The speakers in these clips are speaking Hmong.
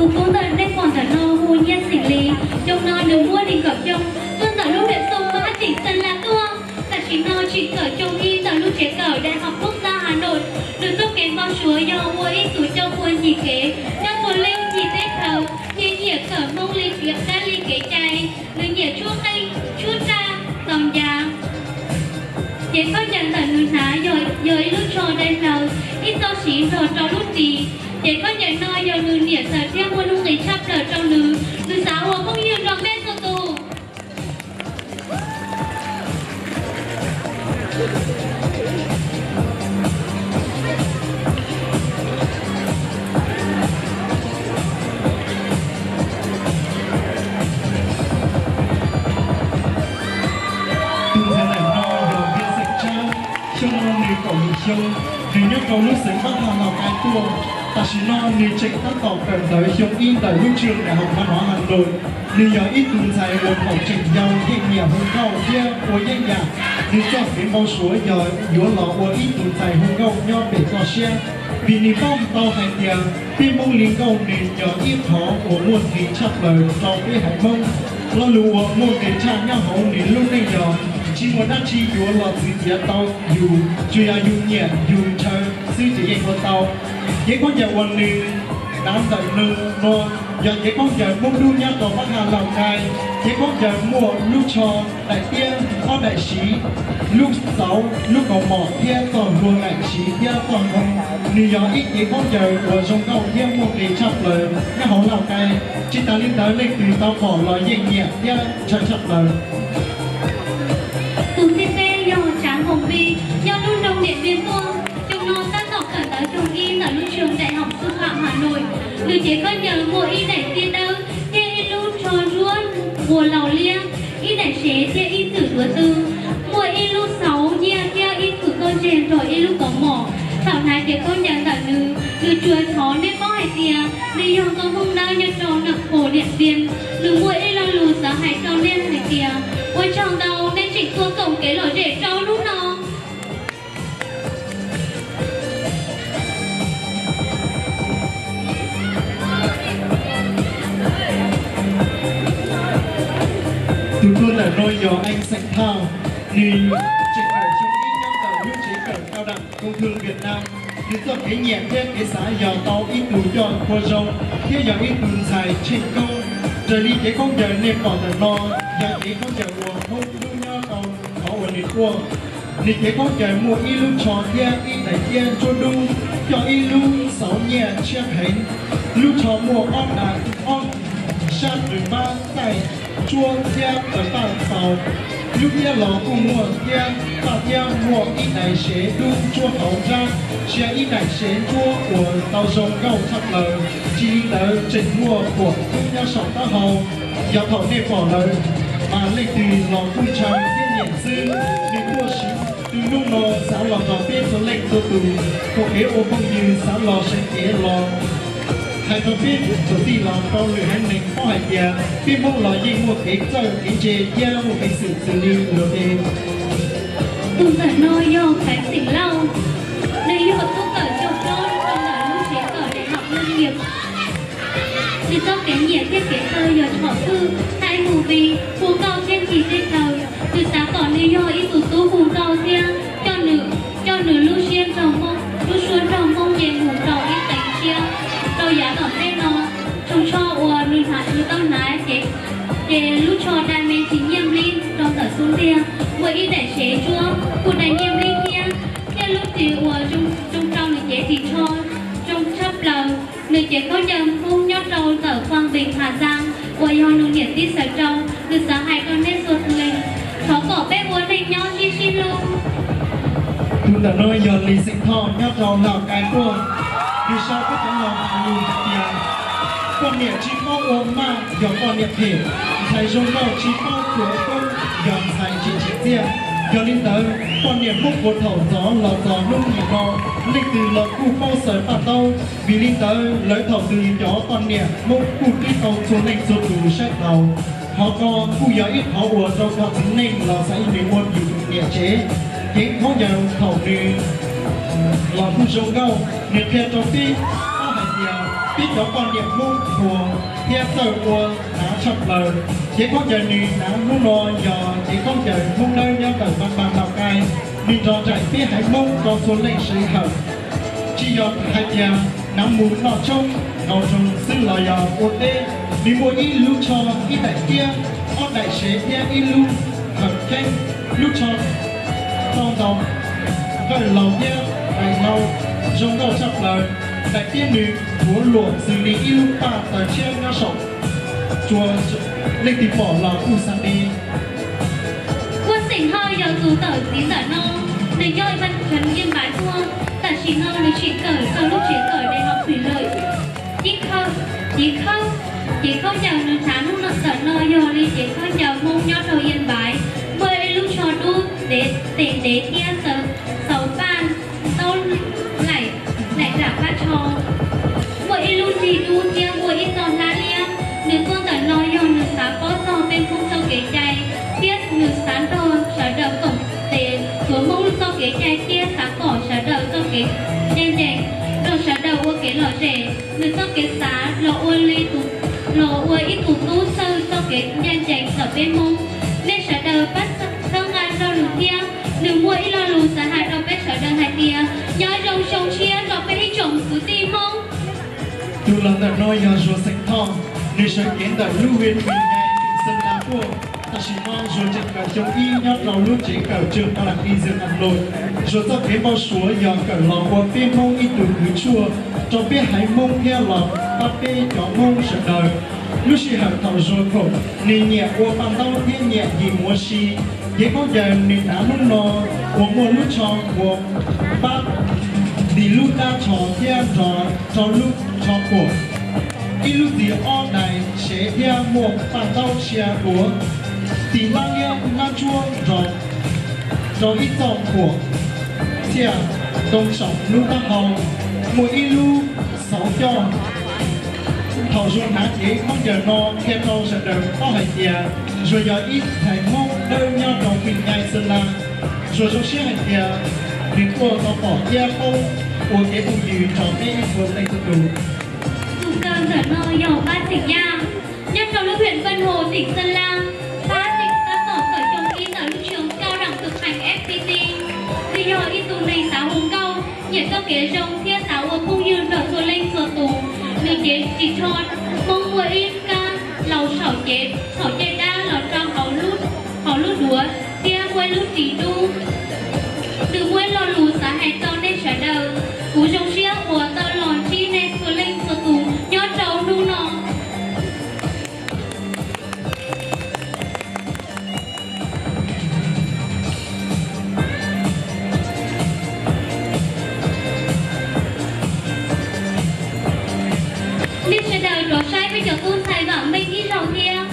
Tus tub ntawm nej pom ntawm no hu Nyiaj Xeem Lis, xyoo no nws muaj nees nkaum xyoo, tuaj ntawm lub huyện Sông Mã tỉnh Sơn La tuaj. Tam sim no tseem kawm xyoo ib ntawm lub tsev kawm Đại học Quốc gia Hà Nội. Nws txoj kev npau suav yog ua ib tug coj pua ncig kev nyob puag leej ncig teb chaws, nyiam kawm Hmoob li kev qab li kev cai. Nws nyiam tshuab qeej, tshuab raj, txaus ncas. Ces khaub ncaws ntawm nws hnav yog ib lub tsho dai hlaws, ib txoj siv nrog rau lub ris. Ces khaub ncaws no yog nws niam txawm thiab muaj nuj nqis tshaj plaws rau nws. Nws xav ua phooj ywg nrog peb txhua tus. Tus ntxhais ntawm no yog Nyiaj Xeem Tsab, xyoo no nws kaum yim xyoo, nws nyob rau lub xeev Pab Tha Lào Cai tuaj. Tam sim no nws tseem tab tom kawm ntawv xyoo ib ntawm lub trường Đại học Văn hóa Hà Nội. Nws yog ib tug ntxhais uas thaum tseem yau yeej nyiam hu nkauj thiab ua yeeb yam. Nws txoj kev npau suav yog yuav los ua ib tug ntxhais hu nkauj nyob pem toj siab, vim nws paub tau hais tias peb Hmoob li nkauj nws yog ib qho uas muaj nqis tshaj plaws rau peb haiv Hmoob. Lo lus uas muaj nqis tshaj nyob hauv nws lub neej yog tsis muaj dab tsi yuav los txwv txiav tau yus, tsuas yog yus nyiam yus ntshaw xwb ces yeej ua tau. Cev khaub ncaws uas nws hnav ntawm nws no yog cev khaub ncaws Hmoob dub nyob rau Pab Tha Lào Cai. Cev khaub ncaws muaj lub tsho daim tiab, ob daim siv, lub xauv, lub kaus mom thiab txoj hlua daim siv thiab txoj ntoo. Nws yog ib cev khaub ncaws uas zoo nkauj thiab muaj nqis tshaj plaws nyob hauv Lào Cai. Tsis tas li ntawd leej twg tau pom los yeej nyiam thiab ntshaw tshaj plaws. Tus thib peb yog Tsav Hmoov Npis, nyob lub nroog Điện Biên tuaj. Xyoo no tab tom kawm ntawv xyoo ib ntawm lub trường Đại học Sư phạm Hà Nội. Nws cev khaub ncaws muaj ib daim tiab dawb thiab ib lub tsho ntsuab uas laus liab, ib daim sev thiab ib txwm duav tw, muaj ib lub xauv nyiaj thiab ib txwm koj ntseg nrog ib lub kaus mom. Thaum hnav cev khaub ncaws ntawm nws, nws tsuas thov nej paub hais tias nws yog nkauj Hmoob dawb nyob rau nram pos Điện Biên. Nws muaj ib lo lus xav hais rau nej hais tias ua tsaug ntau nej tseem tuaj koom kev lom zem rau hnub no. Tus tuaj ntawm no yog Anh Xeem Thauj, nws tseem kawm xyoo ib nyob ntawm lub tsev kawm Cao đẳng Công thương Việt Nam. Nws txoj kev nyiam thiab kev xav yog tau ib tug coj pua zoo thiab yog ib tug ntxhais tsheej koob. Raws li cev khaub ncaws nej pom ntawm no yog cev khaub ncaws uas Hmoob dub nyob rau qhov uas nws tuaj. Nws cev khaub ncaws muaj ib lub tsho thiab ib daim tiab ntsuab dub, coj ib lub xauv nyiaj tshiab heev. Lub tsho muaj ob daim, ob sab rwg mab txaij ntsuab thiab tawg paj txaus. Lub tiab los kuj muaj thiab, paj tiab muaj ib daim sev dub ntsuab hauv nrab, sia ib daim sev ntsuab uas tau zoo nkauj tshaj plaws. Tsis li ntawd tseem muaj kuam kub nyob saum taub hau. Yog thaum nej pom lawm mas leej twg los kuj ntshaw thiab nyiam xwb. Nws tuaj siv tw hnub no xav los nrog peb txhua leej txhua tus koom kev ua phooj ywg, xav los seev kev los hais rau peb txhua tij los rau lwm haiv neeg paub hais tias peb Hmoob los yeej muaj kev txawj kev ntse thiab muaj peev xwm xws li luag tej. Tus ntawm no yog Khaiv Xeem Lauj, nws yog tub kawm xyoo plaub rau ntawm lub tsev kawm Đại học Lâm nghiệp. Nws txoj kev nyiam thiab kev txawj yog tsom kwj, thaij movie, hu nkauj thiab ncig teb chaws. Nws xav kom nws yog ib tug tub hu nkauj thiab coj nws, coj nws lub siab nrog Hmoob, lub suab nrog Hmoob nce mus rau ib qeev tshiab rau yav tom ntej no. Tshooj tsho uas nws hnav, nws tau hnav ces, ces lub tsho dai me ntsis nyiaj nplib rau ntawm xub ntiag, muaj ib daim sev ntsuab kuj dai nyiaj nplib thiab, thiab lub ris uas zoo, zoo rau nws cev ris tsho zoo tshaj plaws. Nws cev khaub ncaws Hmoob nyob rau ntawm Quảng Bình, Hà Giang uas yog nws niam tij xaws rau. Nws xav hais rau nej txhua leej, thov kom peb ua neej nyob sib sib hlub. Tus ntawm no yog Lis Xeem Thoj nyob rau Lào Cai tuaj. Nws sau peb cov lo lus hais tias poj niam tsis paub ua maj yog poj niam phem, ntxhais zoo nkauj tsis paub ua koob yog ntxhais tsis tsim txiaj. Yog li ntawd poj niam Hmoob puag thaum ntxov los txog hnub nim no leej twg los kuj paub xaws paj taub. Vim li ntawd lawv thaum twg cov poj niam Hmoob kuj pib tau txhua leej txhua tus saib taus. Qhov ko kuj yog ib qhov uas rau cov txiv neej los xav ib nws muaj yus niam tsev. Ceev khaub ncaws thaum nws los kuj zoo nkauj, nws qhia rau peb paub hais tias Peb cov poj niam Hmoob qhuas thiab txawj ua hnav tshaj plaws. Cev khaub ncaws nws hnav hnub no yog cev khaub ncaws Hmoob Dawb nyob ntawm Npab Npab Nau Kai. Nws nrog nraim peb haiv Hmoob rau txhua leej sij hawm. Tsis yog hais tias hnav mus noj tshoob nkaus nroog xwb los yog ua teb, nws muaj ib lub tsho, ib daim tiab, ob daim sev thiab ib lub hawm kheeb. Lub tsho tau ntaus nqawj laus thiab daim hlau zoo nkauj tshaj plaws. Daim tiab nws npuav luam xws li ib lub paj taws tshiab nyob saum tsua, leej twg pom los kuj xav li. Ua Xeem Hawj yog tus tawm txiv ntawm no, nws nyob Vaj Kheev Yeej Npaiv tuaj, tam sim no nws tseem kawm rau lub tsev kawm Đại học Thủy lợi. Ib khawb, cev khaub, cev khaub ncaws nws hnav hnub no ntawm no yog li cev khaub ncaws Hmoob nyob rau Yeej Npaiv, muaj ib lub tsho dub ntev, tes ntev thiab xaws paj ntaub laim, laim nram qab tsho. Muaj ib lub nrig dub thiab muaj ib txoj hlab liab. Nws tuaj ntawm no yog nws xav paub txog peb Hmoob txoj kev cai thiab nws xav nrog sawv daws koom tes tuav Hmoob txoj kev cai thiab xav kom sawv daws txoj kev ncaj ncees, nrog sawv daws ua kev lom zem. Nws txoj kev xav los ua li tus, los ua ib tug tub txawj txoj kev ncaj ncees ntawm peb Hmoob. Nej sawv daws pab txhawb nqa nrog nws thiab. Nws muaj ib lo lus xav hais rau peb sawv daws hais tias, nyob zoo xyoo tshiab rau peb ib tsoom kwv tij Hmoob. Tus los ntawm no yog Zuag xeem Thoj, nws sawv cev ntawm lub huyện Quỳnh Nhai, tỉnh Sơn La tuaj. Tam sim no Zuag tseem kawm xyoo ib nyob rau lub tsev kawm trường cao đẳng y dược Hà Nội. Zuag txoj kev npau suav yog kawm los ua peb Hmoob ib tug kws tshuaj rau peb haiv Hmoob thiab los pab peb cov Hmoob sawv daws. Lub sij hawm thaum Zuag khoom, nws nyiam ua paj ntaub thiab nyiam yim muav si. Cev khaub ncaws nws hnav hnub no uas muaj lub tsho uas pab nti lub dab tsho thiab nrog rau lub tsho quam. Ib lub txiv ob daim sev thiab muaj paj ntaub txia duav, tis hlab liab hlab ntsuab nrog rau ib txoj quam txhiaj ntoo saum lub taub hau, muaj ib lub xauv coj. Thaum Zuag hnav cev khaub ncaws no qhia rau sawv daws paub hais tias Zuag yog ib ntxhais Hmoob dawb nyob rau Quỳnh Nhai, Sơn La. Zuag zoo siab hais tias nws tuaj tau pom thiab paub ua kev phooj ywg rau peb ib txhua leej txhua tus. Tus kawm ntawm no yog pab xeem Yaj, nyob rau lub huyện Vân Hồ, tỉnh Sơn La. Pab tseem tab tom kawm xyoo ib ntawm lub trường cao đẳng thực hành ép pê tê. Nws yog ib tug neeg xav hu nkauj, nyiam txoj kev zoo thiab xav ua phooj ywg nrog txhua leej txhua tus. Nws cev ris tsho Hmoob muaj ib kab laus saum cev, thaum caij dab los rau hauv lub duav thiab muaj ib lub ris dub. Nws muaj ib lo lus xav hais rau nej sawv daws. Kuv zoo siab uas tau los ntsib nej txhua leej txhua tus nyob rau hnub no. Nej sawv daws rov saib peb cov tub ntxhais vam meej ib zaug thiab.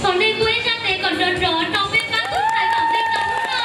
Thov nej kuj ib zaj tes kom nrov nrov rau peb pab tub ntxhais vam meej tau hnub no.